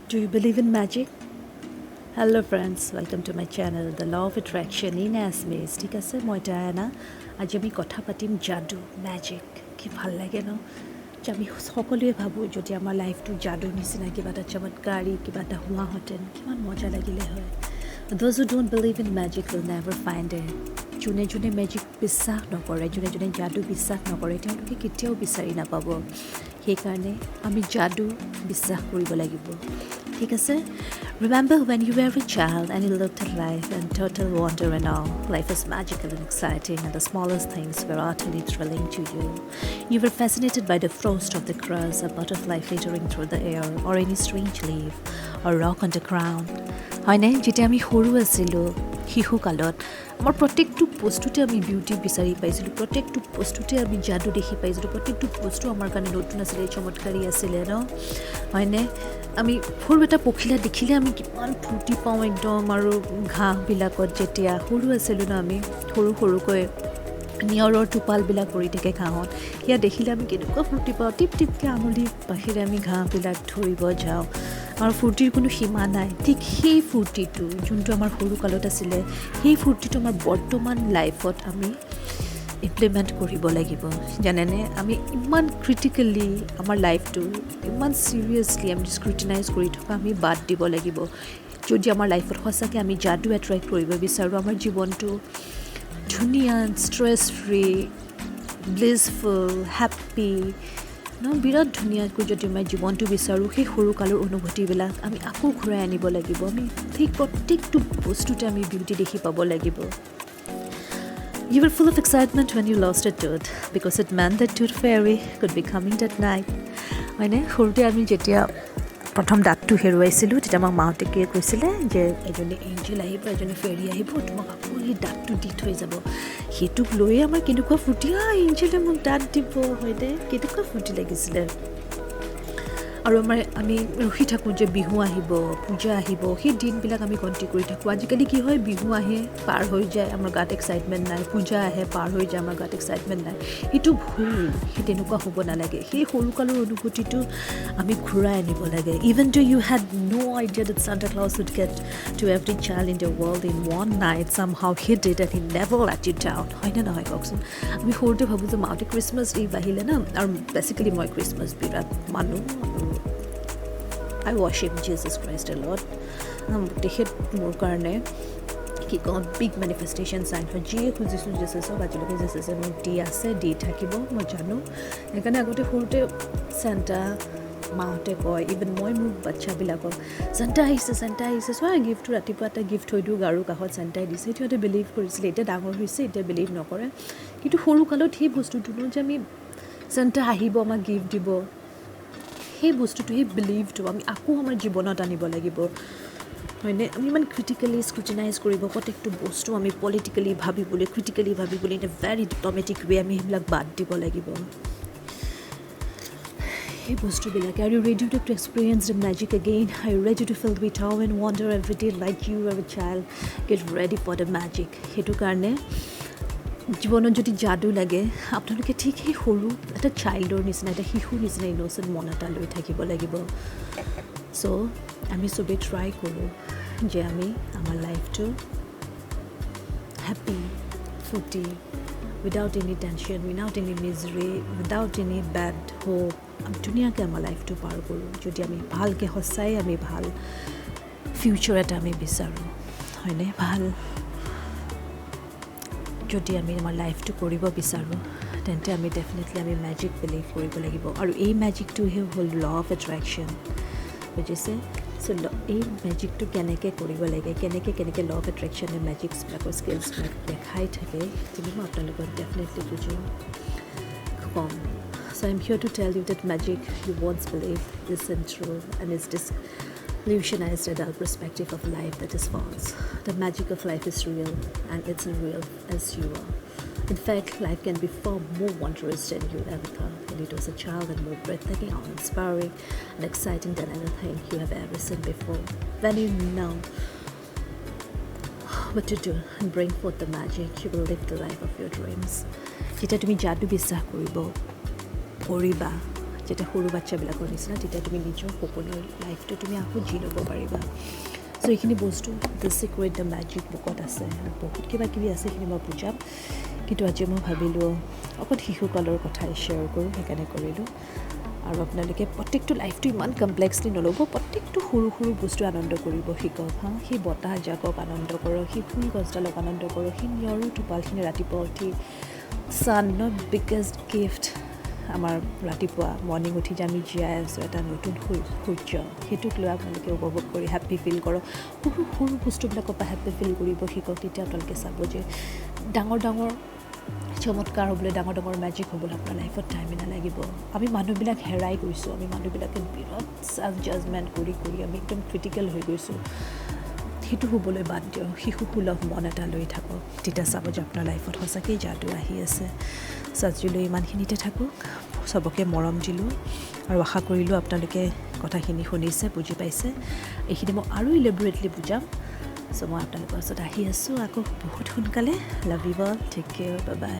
Do you believe in magic? Hello friends, welcome to my channel, The Law of Attraction in Assamese. ঠিক আছে, মই Diana. আজি আমি কথা পাতিম যাদু, মেজিক। কি ভাল লাগে ন যে আমি সকলোৱে ভাবোঁ, যদি আমাৰ লাইফটো যাদুৰ নিচিনা কিবা এটা চমৎকাৰী কিবা এটা হোৱাহেঁতেন, কিমান মজা লাগিলে হয়। Those who don't believe in magic will never find it. যোনে যোনে মেজিক বিশ্বাস নকৰে, যোনে যোনে যাদু বিশ্বাস নকৰে, তেওঁলোকে কেতিয়াও বিচাৰি নাপাব। সেইকাৰণে আমি যাদু বিশ্বাস কৰিব লাগিব, ঠিক আছে। Remember when you were a child and you looked at life in total wonder and awe. Life was magical and exciting, and the smallest things were utterly thrilling to you. You were fascinated by the frost of the grass, a butterfly fluttering through the air, or any strange leaf or rock on the ground. হয়নে? যেতিয়া আমি সৰু আছিলোঁ, শিশুকালত আমাৰ প্ৰত্যেকটো বস্তুতে আমি beauty বিচাৰি পাইছিলোঁ, প্ৰত্যেকটো বস্তুতে আমি যাদু দেখি পাইছিলোঁ, প্ৰত্যেকটো বস্তু আমাৰ কাৰণে নতুন আছিলে, চমৎকাৰী আছিলে ন, হয়নে? আমি সৰু এটা পখিলা দেখিলে আমি কিমান ফূৰ্তি পাওঁ একদম। আৰু ঘাঁহবিলাকত যেতিয়া সৰু আছিলোঁ ন আমি, সৰু সৰুকৈ নিয়ৰৰ টোপালবিলাক পৰি থাকে ঘাঁহত, সেয়া দেখিলে আমি কেনেকুৱা ফূৰ্তি পাওঁ। টিপ টিপকৈ আঙুলি পাখিৰে আমি ঘাঁহবিলাক ধৰিব যাওঁ আৰু ফূৰ্তিৰ কোনো সীমা নাই। ঠিক সেই ফূৰ্তিটো যোনটো আমাৰ সৰুকালত আছিলে, সেই ফূৰ্তিটো আমাৰ বৰ্তমান লাইফত আমি ইমপ্লিমেণ্ট কৰিব লাগিব, জানেনে? আমি ইমান ক্ৰিটিকেলি আমাৰ লাইফটো ইমান চিৰিয়াছলি আমি স্ক্ৰুটিনাইজ কৰি থকা আমি বাদ দিব লাগিব, যদি আমাৰ লাইফত সঁচাকৈ আমি যাদু এট্ৰেক্ট কৰিব বিচাৰোঁ, আমাৰ জীৱনটো ধুনীয়া, ষ্ট্ৰেছ ফ্ৰী, ব্লিছফুল, হেপ্পী ন, বিৰাট ধুনীয়াকৈ যদি মই জীৱনটো বিচাৰোঁ, সেই সৰুকালৰ অনুভূতিবিলাক আমি আকৌ ঘূৰাই আনিব লাগিব। আমি ঠিক প্ৰত্যেকটো বস্তুতে আমি বিউটি দেখি পাব লাগিব। You were full of excitement when you lost a tooth because it meant that tooth fairy could be coming that night. হয়নে? সৰুতে আমি যেতিয়া প্ৰথম দাঁতটো হেৰুৱাইছিলোঁ, তেতিয়া আমাক মাহঁতে কি কৈছিলে যে এজনী এঞ্জেল আহিব, এজনী ফেৰী আহিব, তোমাক আকৌ সেই দাঁতটো দি থৈ যাব। সেইটোক লৈয়ে আমাৰ কেনেকুৱা ফূৰ্তি, এঞ্জেলে মোক দাঁত দিব, হয়নে? কেনেকুৱা ফূৰ্তি লাগিছিলে। আৰু আমি ৰখি থাকোঁ যে বিহু আহিব, পূজা আহিব, সেই দিনবিলাক আমি গন্তি কৰি থাকোঁ। আজিকালি কি হয়, বিহু আহে, পাৰ হৈ যায়, আমাৰ গাত এক্সাইটমেণ্ট নাই। পূজা আহে, পাৰ হৈ যায়, আমাৰ গাত এক্সাইটমেণ্ট নাই। সেইটো ভুল, সেই তেনেকুৱা হ'ব নালাগে। সেই সৰুকালৰ অনুভূতিটো আমি ঘূৰাই আনিব লাগে। Even though you had no idea that Santa Claus would get to every child in the world in one night, somehow he did and he never let you down. হয়নে নহয় কওকচোন? আমি সৰুতে ভাবোঁ যে মাহঁতে খ্ৰীষ্টমাছ ইভ আহিলে ন, আৰু বেচিকেলি মই খ্ৰীষ্টমাছ বিৰাট মানো আৰু I worship Jesus Christ a lot. তেখেত মোৰ কাৰণে কি কওঁ, বিগ মেনিফেষ্টেশ্যন চাইন হয়। যিয়ে খুজিছোঁ জেচাছক, আজিলৈকে জেচাছে মোক দি আছে, দি থাকিব, মই জানো। সেইকাৰণে আগতে সৰুতে চেণ্টা, মাহঁতে কয়, ইভেন মই মোৰ বাচ্ছাবিলাকক, "চেণ্টা আহিছে, চেণ্টা আহিছে, চোৱা গিফ্টটো।" ৰাতিপুৱা এটা গিফ্ট থৈ দিওঁ গাৰুৰ কাষত, চেণ্টাই দিছে। সিহঁতে বিলিভ কৰিছিলে। এতিয়া ডাঙৰ হৈছে, এতিয়া বিলিভ নকৰে। কিন্তু সৰুকালত সেই বস্তুটো ন যে আমি চেণ্টা আহিব, আমাক গিফ্ট দিব, সেই বস্তুটো, সেই বিলিভটো আমি আকৌ আমাৰ জীৱনত আনিব লাগিব, হয়নে? আমি ইমান ক্ৰিটিকেলি স্ক্ৰুটিনাইজ কৰিব, প্ৰত্যেকটো বস্তু আমি পলিটিকেলি ভাবিবলৈ, ক্ৰিটিকেলি ভাবিবলৈ, in a very diplomatic way, আমি সেইবিলাক বাদ দিব লাগিব, সেই বস্তুবিলাকে। Are you ready to experience the magic again? Are you ready to fill with awe and wonder every day like you are a child? Get ready for the magic. সেইটো কাৰণে জীৱনত যদি যাদু লাগে, আপোনালোকে ঠিক সেই সৰু এটা চাইল্ডৰ নিচিনা, এটা শিশুৰ নিচিনা ইন'চেণ্ট মন এটা লৈ থাকিব লাগিব। চ' আমি চবেই ট্ৰাই কৰোঁ যে আমি আমাৰ লাইফটো হেপ্পী, ফূৰ্তি, without any tension, without any misery, without any bad hope, আমি ধুনীয়াকৈ আমাৰ লাইফটো পাৰ কৰোঁ। যদি আমি ভালকৈ সঁচাই আমি ভাল ফিউচাৰ এটা আমি বিচাৰোঁ, হয়নে? ভাল যদি আমি আমাৰ লাইফটো কৰিব বিচাৰোঁ, তেন্তে আমি ডেফিনেটলি আমি মেজিক বিলিভ কৰিব লাগিব। আৰু এই মেজিকটোহে হ'ল ল অফ এট্ৰেকশ্যন, বুজিছে? চ' এই মেজিকটো কেনেকৈ কৰিব লাগে, কেনেকৈ কেনেকৈ ল অফ এট্ৰেকশ্যনে মেজিক্সবিলাকৰ স্কিলছবিলাক দেখাই থাকে, সেইখিনি মই আপোনালোকক ডেফিনেটলি বুজি ক'ম। So I am here to tell you that magic you once believed isn't true and is disillusionized adult perspective of life that is false. The magic of life is real, and it's as real as you are. In fact, life can be far more wondrous than you ever thought when it was a child and more breathtaking, awe-inspiring, and exciting than anything you have ever seen before. When you know what to do and bring forth the magic, you will live the life of your dreams. যেতিয়া তুমি যাদু বিশ্বাস কৰিবা, যেতিয়া সৰু বাচ্ছাবিলাকৰ নিচিনা, তেতিয়া তুমি নিজৰ সপোনৰ লাইফটো তুমি আকৌ জি ল'ব পাৰিবা। চ' এইখিনি বস্তু the secret, the magic বুকত আছে আৰু বহুত কিবা কিবি আছে, সেইখিনি মই বুজাম। কিন্তু আজি মই ভাবিলোঁ অকণ শিশুকালৰ কথাই শ্বেয়াৰ কৰোঁ, সেইকাৰণে কৰিলোঁ। আৰু আপোনালোকে প্ৰত্যেকটো লাইফটো ইমান কমপ্লেক্সলি নল'ব, প্ৰত্যেকটো সৰু সৰু বস্তু আনন্দ কৰিব শিকক। হা, সেই বতাহ জাকক আনন্দ কৰক, সেই ফুল গছডালক আনন্দ কৰক, সেই নিয়ৰৰ টোপালখিনি ৰাতিপুৱা উঠি, ছান ন বিগেষ্ট গিফ্ট আমাৰ। ৰাতিপুৱা মৰ্ণিং উঠি যে আমি জীয়াই আছোঁ, এটা নতুন সূৰ্য, সেইটোক লৈ আপোনালোকে উপভোগ কৰি হেপ্পী ফিল কৰক। সৰু সৰু বস্তুবিলাকৰ পৰা হেপ্পী ফিল কৰিব শিকক। তেতিয়া আপোনালোকে চাব যে ডাঙৰ ডাঙৰ চমৎকাৰ হ'বলৈ, ডাঙৰ ডাঙৰ মেজিক হ'বলৈ আপোনাৰ লাইফত টাইমেই নালাগিব। আমি মানুহবিলাক হেৰাই গৈছোঁ। আমি মানুহবিলাকে বিৰাট ছেল্ফ জাজমেণ্ট কৰি কৰি আমি একদম ক্ৰিটিকেল হৈ গৈছোঁ। সেইটো হ'বলৈ বাদ দিয়ক। শিশু সুলভ মন এটা লৈ থাকক, তেতিয়া চাব যে আপোনাৰ লাইফত সঁচাকেই যাদু আহি আছে। চ' আজিলৈ ইমানখিনিতে থাকোঁ। চবকে মৰম দিলোঁ আৰু আশা কৰিলোঁ আপোনালোকে কথাখিনি শুনিছে, বুজি পাইছে। এইখিনি মই আৰু ইলেবৰেটলি বুজাম। চ' মই আপোনালোকৰ ওচৰত আহি আছোঁ আকৌ বহুত সোনকালে। Love you all, take care, bye bye.